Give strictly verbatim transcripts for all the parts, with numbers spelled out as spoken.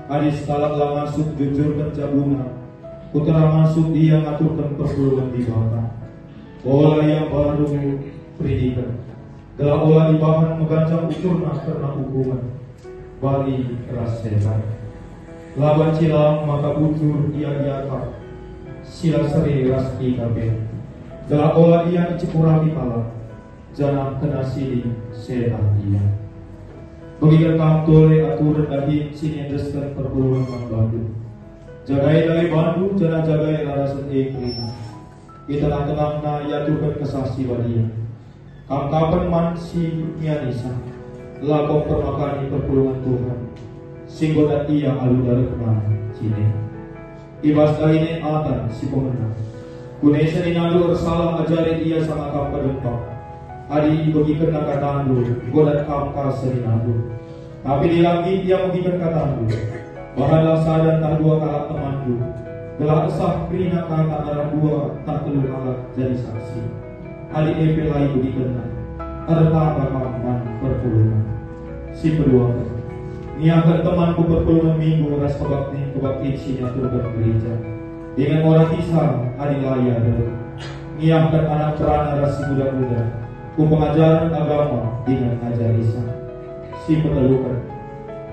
Adi sekalak la ngasup jujurken jabuna, kuterang ngasup ia ngaturken perpulungen Dibata. Ola ia mbaru peridiken, gelah ola ibahan meganjang ukurna kerna ukungen, bali ras setan. La banci lang maka bujur ia iakap, si la seri ras kita pe, gelah ola ia icepuraki kalak, janah kena siding setan ia. Begiken kam tole aturen dahin si niendesken perpulungen man bandu. Jagai dage bandu, janah jagai larasen e kerina. I tengah-tengahna iaturken Kesah Si Badia. Kam kapen man si mianisa, lako permakani perpulungen Tuhan, si enggo dat ia alu darehna jine. I bas dahin e atan si pemena. Kunesa ninandu ersalah ajari ia sanga kam pedempak. Adi ibegikenna katandu, enggo dat kam ka seninandu. Tapi dilaki ia megiken katandu. Bahanlah sada ntah dua kalak temanndu, gelah esah kerina kata arah dua ntah telu kalak jadi saksi. Adi e pe la ibegikenna, ertaba kam man perpulungen. Si peduaken, ngiahken teman ku perpulungen Minggu ras kebaktin-kebaktin si niaturken gereja, dingen ola tisa adi la ia reh. Ngiahken anak perana ras si muda-muda ku pengajaren agama dingen ajar Isa. Si peteluken,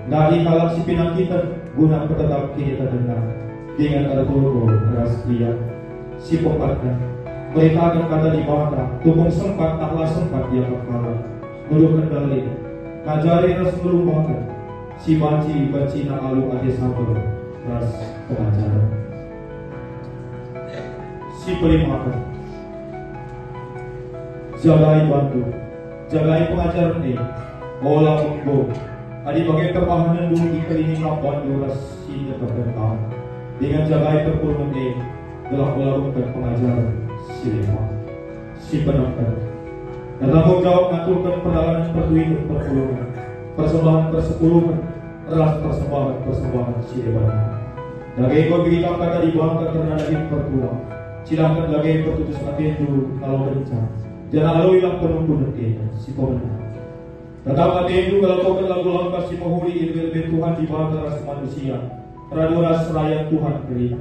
ndahi kalak si pinangkiten guna petetap kinitekenna dingen ertoto ras ia. Si peempatken, meritaken kata Dibata, tupung sempat tah la sempat iakap kalak, nuduhken dalil, ngajari ras ngelumbaken, si banci-bancina alu ate saber ras pengajaren. Si pelimaken, jagai bandu, jagai pengajaren e, ola bengkok. Adi bage perbahanenndu, ikelini kam bandu ras si ndekekken kam, dingen jagai perpulungen e, gelah ola bengket pengajaren si lemah. Si peenemken, ertanggung jawab ngaturken perdalanen perduiten perpulungen, persembahen persepuluhen, ras persembahen-persembahen si deban. Dage enggo iberitaken kata Dibata kerna dahin pertua, cidahken dage pertutus atendu ngalokenca, janah aloilah penungkunen enda si pemena. Tetap atendu ngelakoken lagu langkah si mehuli i lebe-lebe Tuhan Dibata ras manusia, radu ras rayat Tuhan kerina.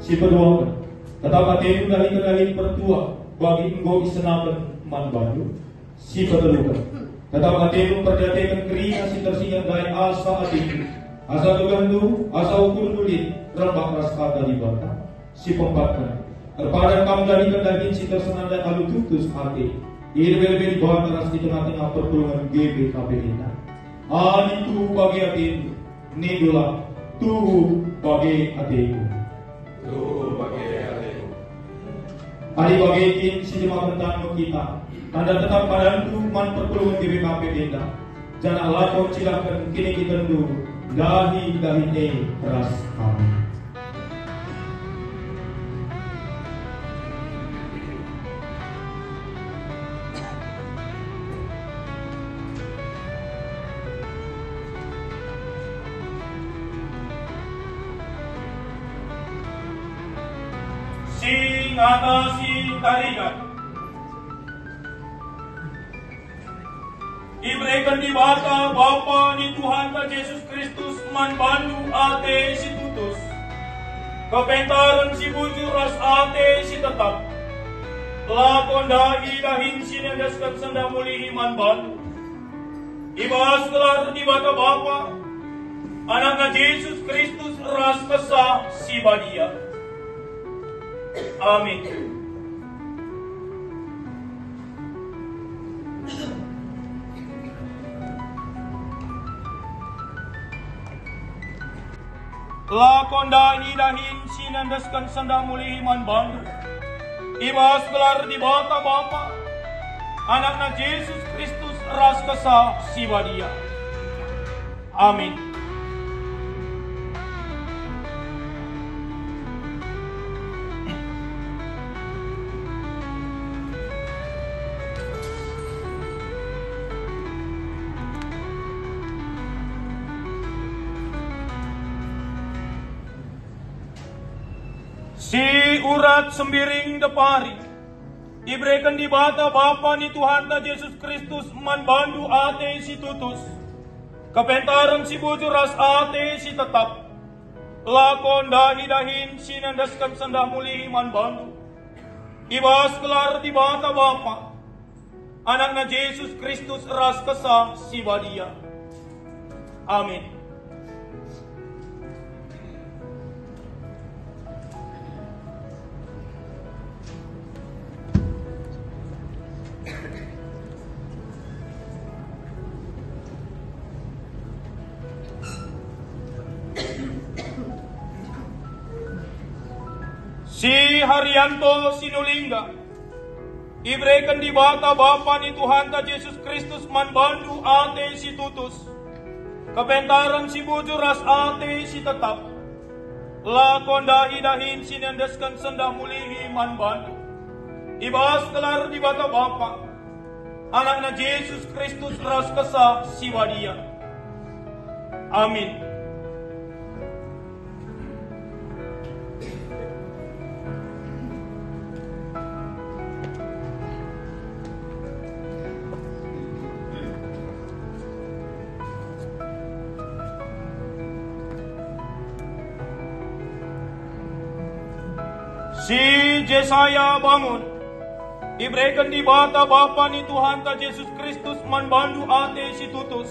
Si peduaken, tetap atendu ndahiken dahin pertua bagi enggo isenaken man bandu. Si peteluken, tetap atendu mperdiateken kerina si tersinget ndai asa atendu, asa gegehndu, asa ukurndu lit rembak ras kata Dibata. Si peempatken, erpadan kam ndahiken dahin si tersenandai alu tutus ate, i lebe-lebe Dibata ras i tengah-tengah perpulungen G B K P enda. Adi tuhu bage atendu, nindulah, tuhu bage ateku. Tuhu bage ateku. Adi bage kin si jemaken tan me kita, tanda tetap padandu man perpulungen G B K P enda, janah lako cidahken kinikitenndu ndahi dahin e ras kami. Si ngatasi taringan. Ibereken Dibata Bapa ni Tuhanta Jesus Kristus man bandu ate si tutus, kepentaren si bujur ras ate si tetap. Lako ndahi dahin si niendesken sendah mulihi man bandu. I bas gelar Dibata Bapa, Anakna Jesus Kristus ras Kesah Si Badia. Amin. Lako ndahi dahin si niendesken sendah mulihi man bandu. I bas gelar Dibata Bapa, Anakna Jesus Kristus ras Kesah Si Badia. Amin. Si urat sembiring ndepari, ibereken Dibata Bapa ni Tuhanta Jesus Kristus man bandu ate si tutus. Kepentaren si bujur ras ate si tetap, lako ndahi dahin si nendesken sendah mulihi man bandu. I bas gelar Dibata Bapa, Anakna Jesus Kristus ras Kesah Si Badia. Amin. Si Haryanto Sinulingga. Ibereken Dibata Bapa ni Tuhanta Jesus Kristus man bandu ate si tutus, kepentaren si bujur ras ate si tetap. Lako ndahi dahin si nendesken sendah mulihi man bandu. I bas gelar Dibata Bapa, Anakna Jesus Kristus ras Kesah Si Badia. Amin. Si Jesaya bangun. Ibereken Dibata Bapa ni Tuhanta Jesus Kristus man bandu ate si tutus,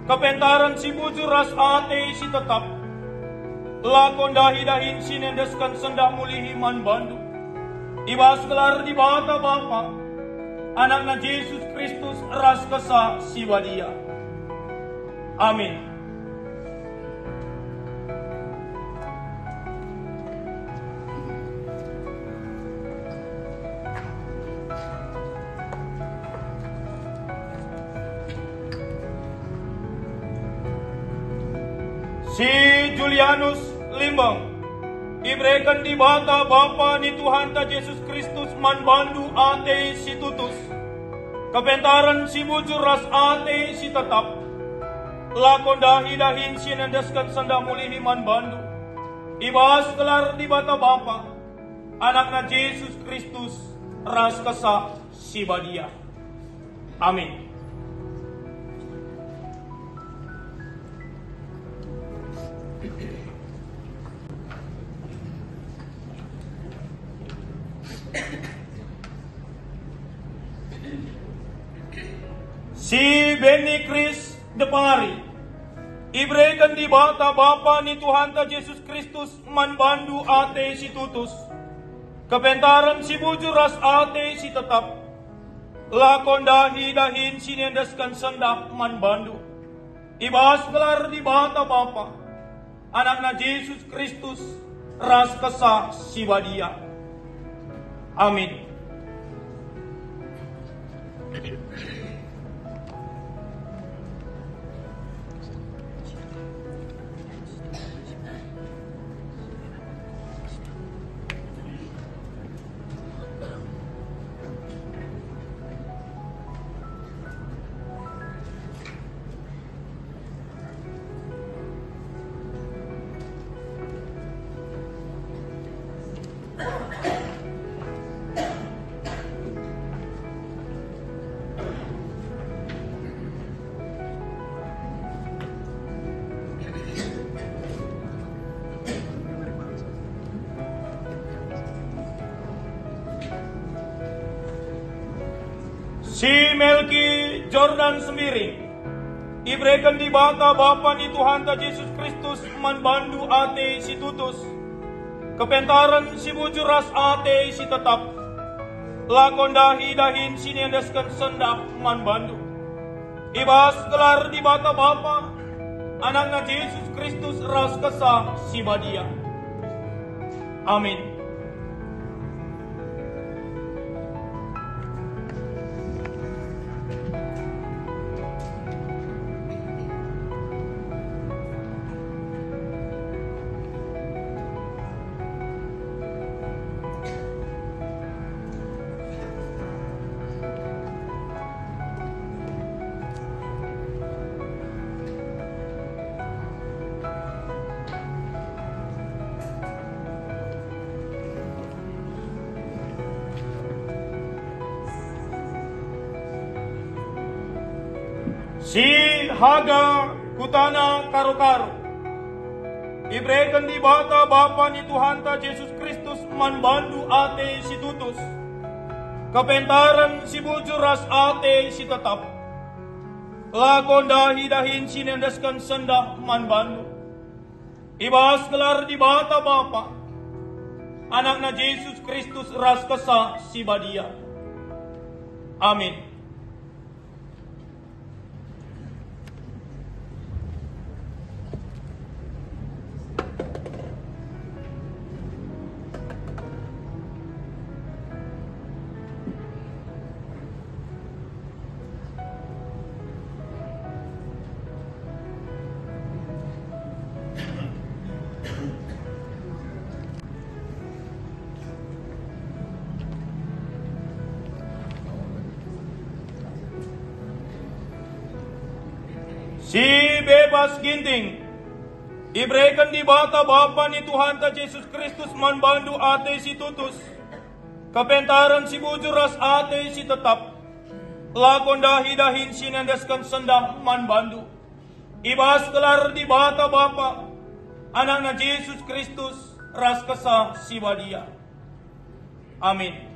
kepentaren si bujur ras ate si tetap. Lako ndahi dahin si nendesken sendah mulihi man bandu. I bas gelar Dibata Bapa, Anakna Jesus Kristus ras Kesah Si Badia. Amin. Si Julianus Limbang, ibereken Dibata Bapa ni Tuhanta Jesus Kristus man bandu ate si tutus, kepentaren si bujur ras ate si tetap. Lako ndahi dahin si nendesken sendah mulihi man bandu. I bas gelar Dibata Bapa, Anakna Jesus Kristus ras Kesah Si Badia. Amin. Si Benny Chris Depari, ibereken Dibata Bapa ni Tuhanta Jesus Kristus man bandu ate si tutus, kepentaren si bujur ras ate si tetap. Lako ndahi dahin si nendesken sendah man bandu. I bas gelar Dibata Bapa, Anakna Jesus Kristus, ras Kesah Si Badia. Amin. Si Melki Jordan Sembiring, ibereken Dibata Bapa ni Tuhanta Jesus Kristus man bandu ate si tutus, kepentaren si bujur ras ate si tetap. Lako ndahi dahin si nendesken sendah man bandu. I bas gelar Dibata Bapa, Anakna Jesus Kristus ras Kesah Si Badia. Amin. Si haga kutana karo-karo. Ibereken Dibata Bapa ni Tuhanta Jesus Kristus man bandu ate si tutus, kepentaren si bujur ras ate si tetap. Lako ndahi dahin si nendesken sendah man bandu. I bas gelar Dibata Bapa, Anakna Jesus Kristus ras Kesah Si Badia. Amin. Si bebas ginting, ibereken Dibata Bapa ni Tuhanta Jesus Kristus man bandu ate si tutus, kepentaren si bujur ras ate si tetap. Lako ndahi dahin si nendesken sendah man bandu. I bas gelar Dibata Bapa, Anakna Jesus Kristus, ras Kesah Si Badia. Amin.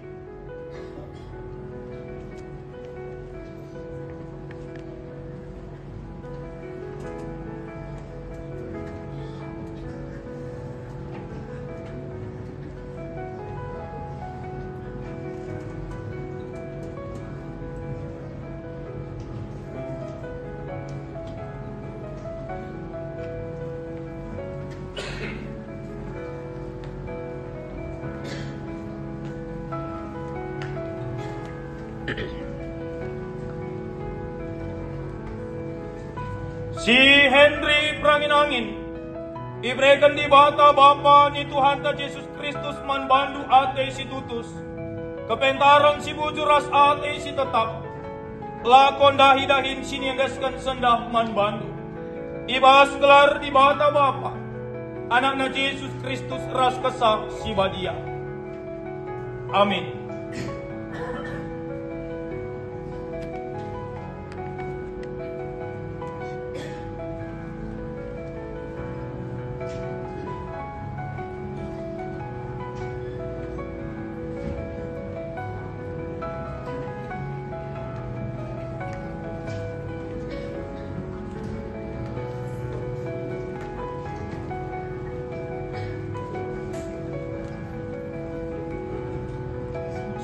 Si Henry Perangin-angin, ibereken Dibata Bapa ni Tuhanta Jesus Kristus man bandu ate si tutus, kepentaren si bujur ras ate si tetap. Lako ndahi dahin si niendesken sendah man bandu. I bas gelar Dibata Bapa, Anakna Jesus Kristus ras Kesah Si Badia. Amin.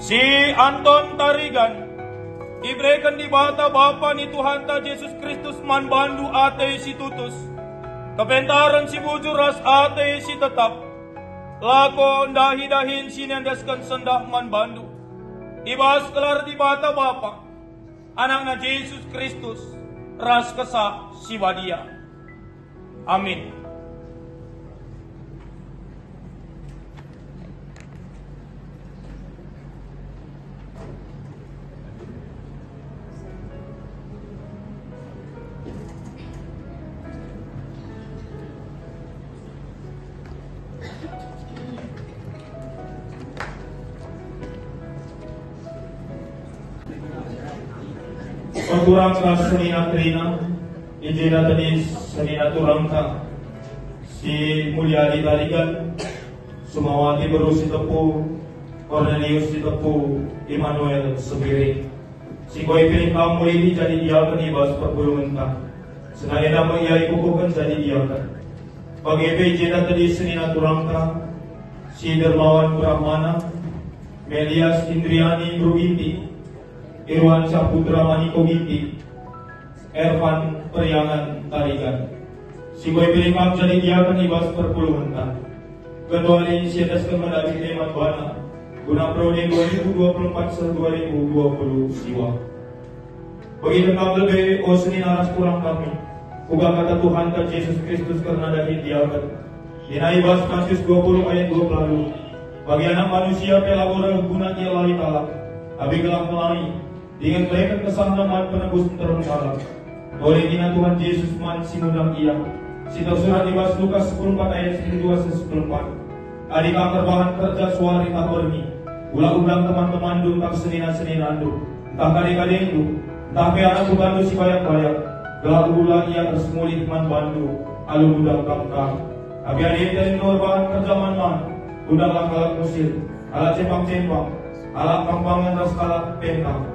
Si Anton Tarigan, ibereken Dibata Bapa ni Tuhanta Jesus Kristus man bandu ate si tutus, kepentaren si bujur ras ate si tetap. Lako ndahi dahin si niendesken sendah man bandu. I bas gelar Dibata Bapa, Anakna Jesus Kristus, ras Kesah Si Badia. Amin. Peturang ras senina kerina, i jenda tedis senina turangta si mulia ditarigan, Sumawati beru si tepu, Kornelius si tepu, Immanuel Sembiring. Si enggo ipilih kam mulih jadi diaken i bas perpulungenta. Senina enda me ia ikukuhken jadi diaken. Bage pe i jenda tedis senina turangta, si Dermawan Brahmana, Melias Indriani Beru Ginting, Irwan Saputra Maniko Ginting, Ervan Periangan Tarigan. Si enggo ipilih kam jadi diaken i bas perpulungenta. Ketuali si iendesken me David Emat bana, guna periode dua ribu dua puluh empat seh dua ribu dua puluh dua. Bagi kam lebe, o senina ras turang kami, kuga kata Tuhanta Jesus Kristus kerna David diaken. Nina i bas Matius dua puluh ayat dua puluh, "Bagi Anak Manusia pe labo reh guna ielahi kalak, tapi gelah melai, dingen mereken kesahna man penebus nterem kalak." Ore nina Tuhan Jesus man si ngundang ia, si tersurat i bas Lukas sepuluh empat ayat sepuluh dua seh sepuluh empat, "Adi kam erbahan kerja suari ntah berngi, ula undang teman-temanndu ntah senina-seninandu, ntah kade-kadendu, ntah pe anak kutandu si bayak-bayak, Gelah la ia ersemulih man bandu alu gundang kam ka. Tapi adi enda enda erbahan kerja man man, gundanglah kalak Mesir, kalak cempang-cempang, kalak kampangan ras kalak pentang.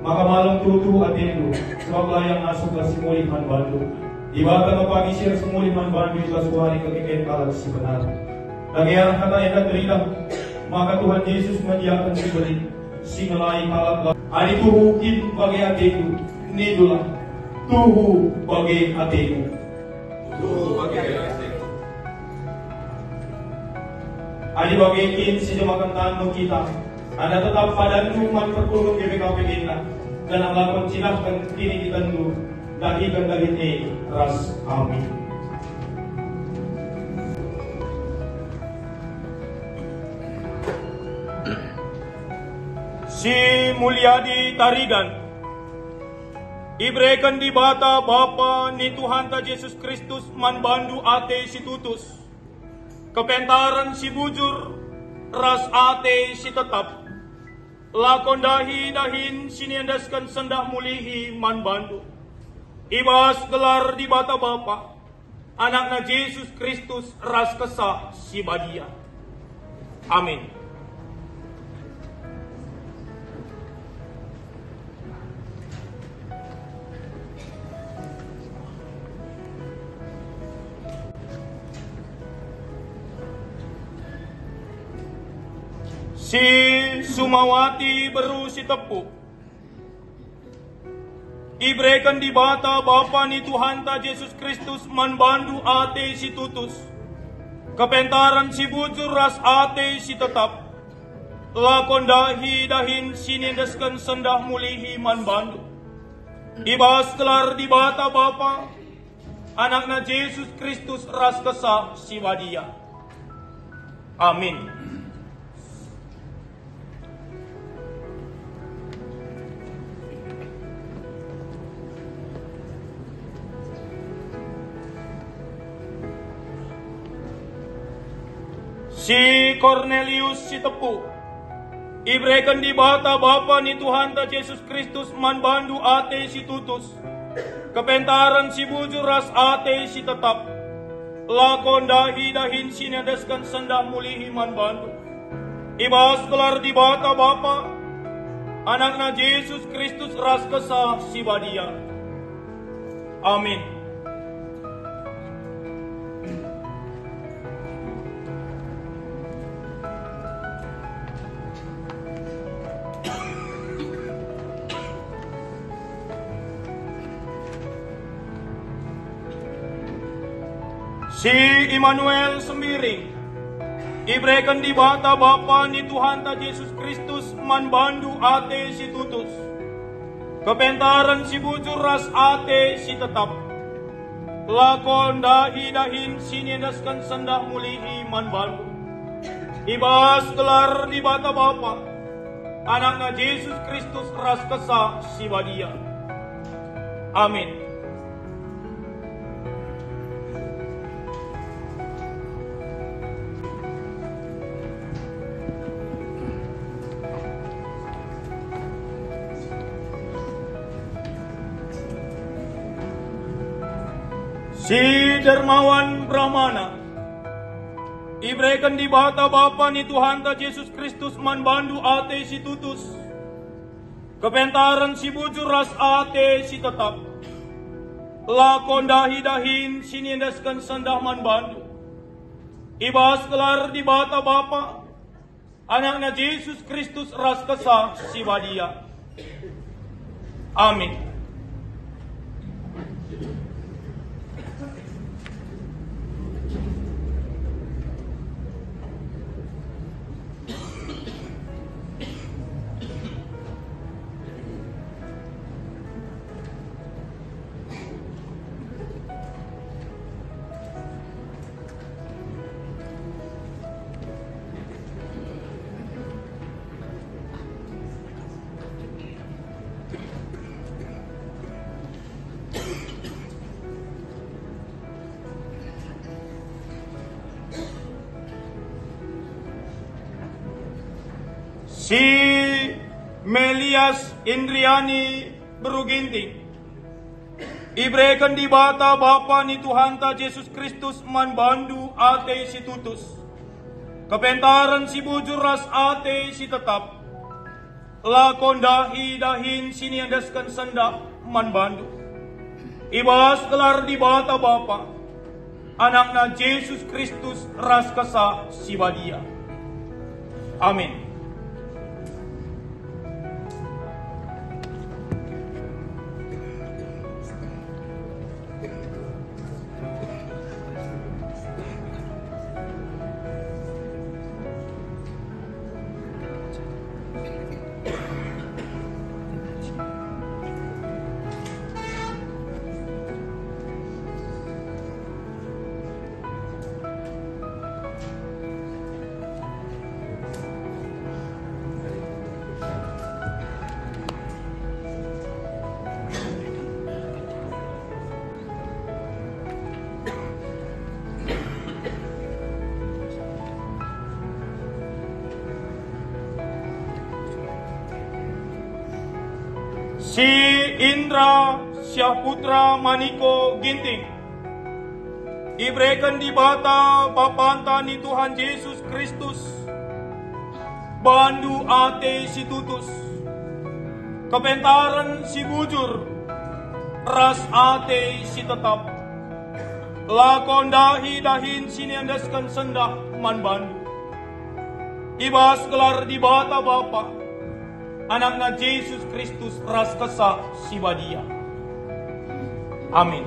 Maka malem tuhu-tuhu atendu, sebab la ia ngasup la si mulih man bandu. Dibata me pagi si ersemulih man bandu i bas wari kekeken kalak si benar. Dage arah kata enda teridah, maka Tuhan Jesus me diaken si berit, si ngelai kalak la-, adi tuhu kin bage atendu, nindulah, tuhu bage atendu. Tuhu bage atendu. Adi bage kin si jemaken tan me kita, enda tetap padandu man perpulungen G B K P enda, janah lakon cidahken kinikitenndu, dahiken dahin e ras kami. Si muliadi tarigan. Ibereken Dibata Bapa ni Tuhanta Jesus Kristus man bandu ate si tutus, kepentaren si bujur, ras ate si tetap, lako ndahi dahin si niendesken sendah mulihi man bandu. I bas gelar Dibata Bapa, Anakna Jesus Kristus ras Kesah Si Badia. Amin. Si Sumawati beru si tepuk. Ibereken Dibata Bapa ni Tuhanta Jesus Kristus man bandu ate si tutus, kepentaren si bujur ras ate si tetap, lako ndahi dahin si niendesken sendah mulihi man bandu. I bas gelar Dibata Bapa, Anakna Jesus Kristus ras Kesah Si Badia. Amin. Si Kornelius si tepuk. Ibereken Dibata Bapa ni Tuhanta Jesus Kristus man bandu ate si tutus, kepentaren si bujur ras ate si tetap, lako ndahi dahin si niendesken sendah mulihi man bandu. I bas gelar Dibata Bapa, Anakna Jesus Kristus ras Kesah Si Badia. Amin. Si Immanuel Sembiring, ibereken Dibata Bapa ni Tuhanta Jesus Kristus man bandu ate si tutus, kepentaren si bujur ras ate si tetap, lako ndahi dahin si niendesken sendah mulihi man bandu. I bas gelar Dibata Bapa, Anakna Jesus Kristus ras Kesah Si Badia. Amin. Si Dermawan Brahmana, ibereken Dibata Bapa ni Tuhanta Jesus Kristus man bandu ate si tutus, kepentaren si bujur ras ate si tetap, lako ndahi dahin si niendesken sendah man bandu. I bas gelar Dibata Bapa, Anakna Jesus Kristus ras Kesah Si Badia. Amin. Si Melias Indriani beru Ginting. Ibereken Dibata Bapa ni Tuhanta Jesus Kristus man bandu ate si tutus, kepentaren si bujur ras ate si tetap. Lako ndahi dahin si niendesken sendah man bandu. I bas gelar Dibata Bapa, Anakna Jesus Kristus ras Kesah Si Badia. Amin. Si Indra Syahputra Maniko Ginting. Ibereken Dibata Bapanta ni Tuhan Jesus Kristus bandu ate si tutus, kepentaren si bujur, ras ate si tetap. Lako ndahi dahin si niendesken sendah man bandu. I bas gelar Dibata Bapa, Anakna Jesus Kristus ras Kesah Si Badia. Amin.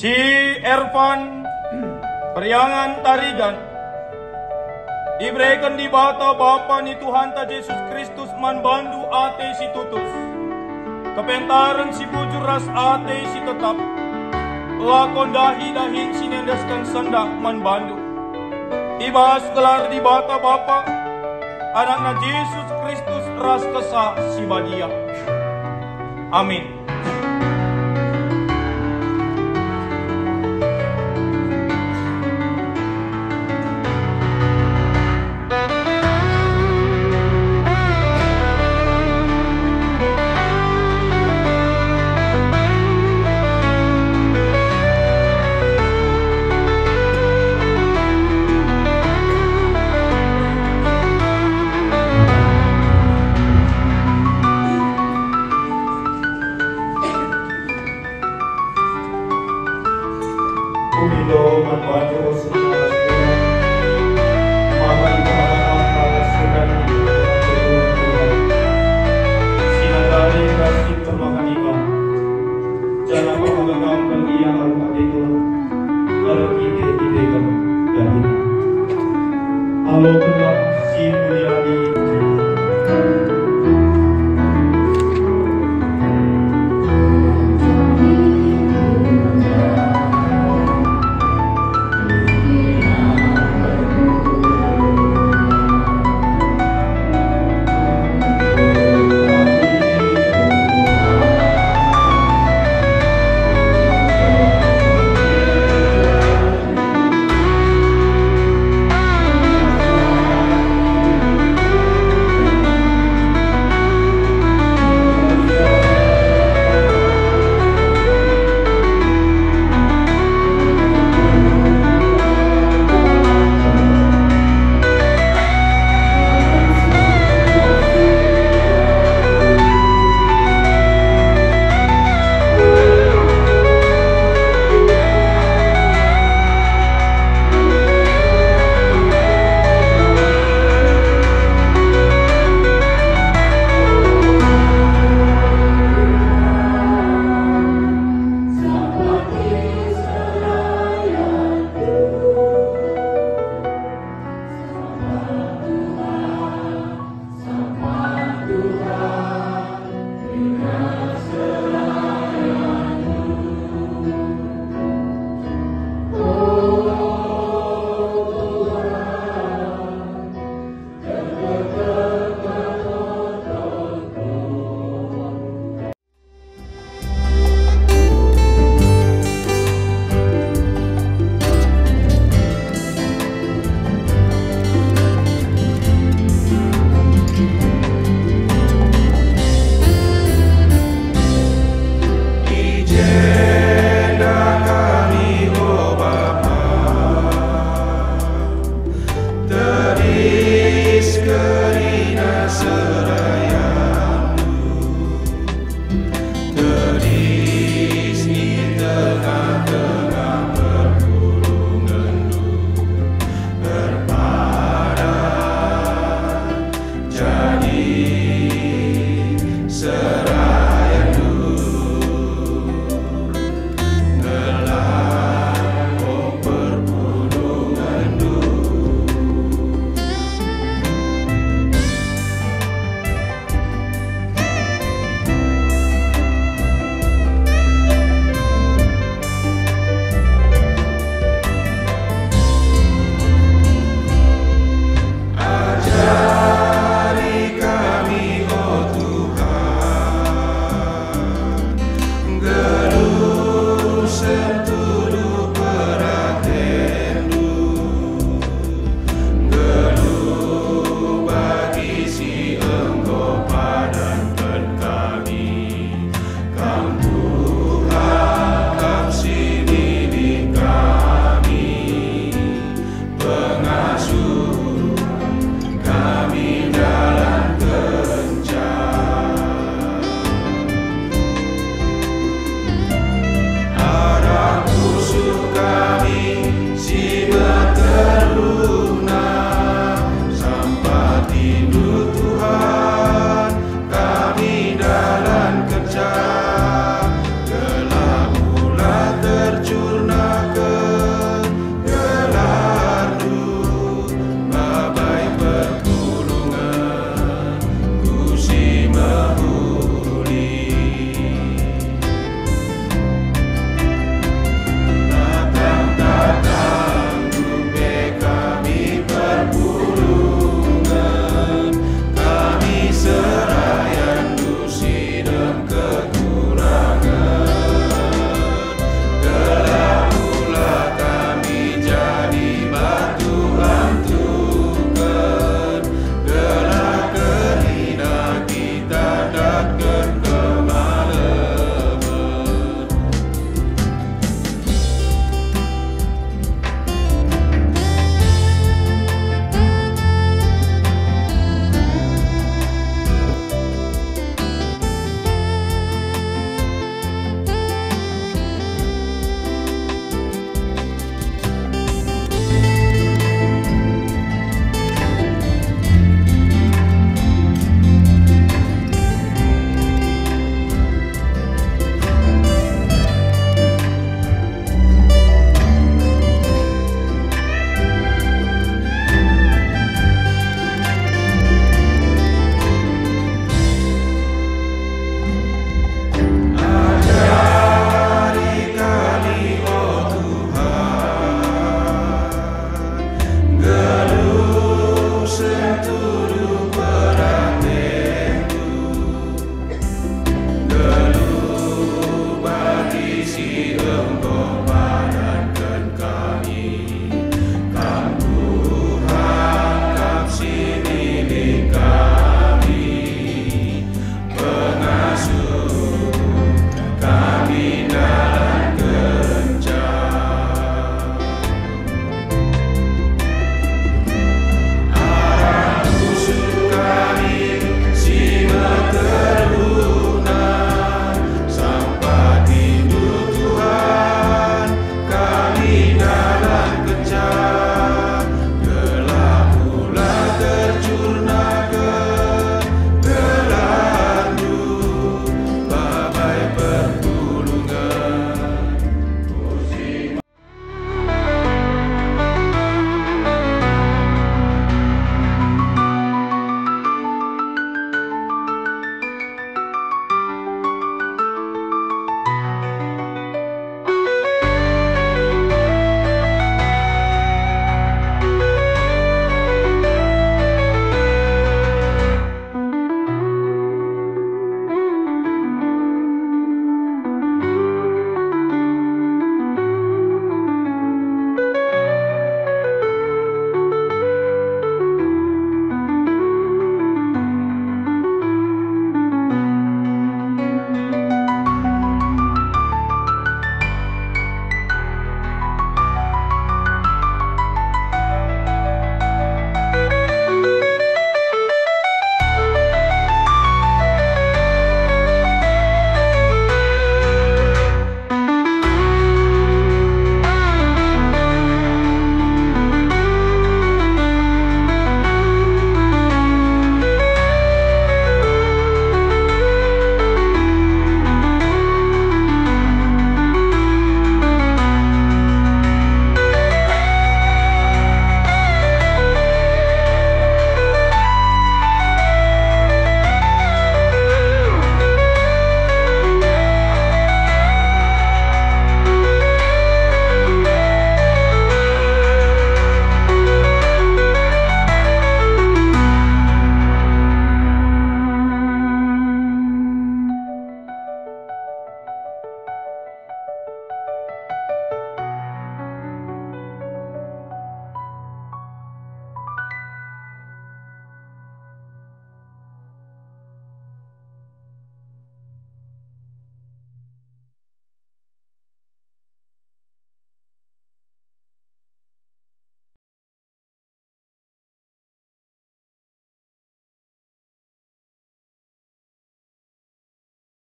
Si Ervan Periangan Tarigan, ibereken Dibata Bapa ni Tuhanta Jesus Kristus man bandu ate si tutus, kepentaren si bujur ras ate si tetap. Lako ndahi dahin si niendesken sendah man bandu. I bas gelar Dibata Bapa, Anakna Jesus Kristus ras Kesah Si Badia. Amin.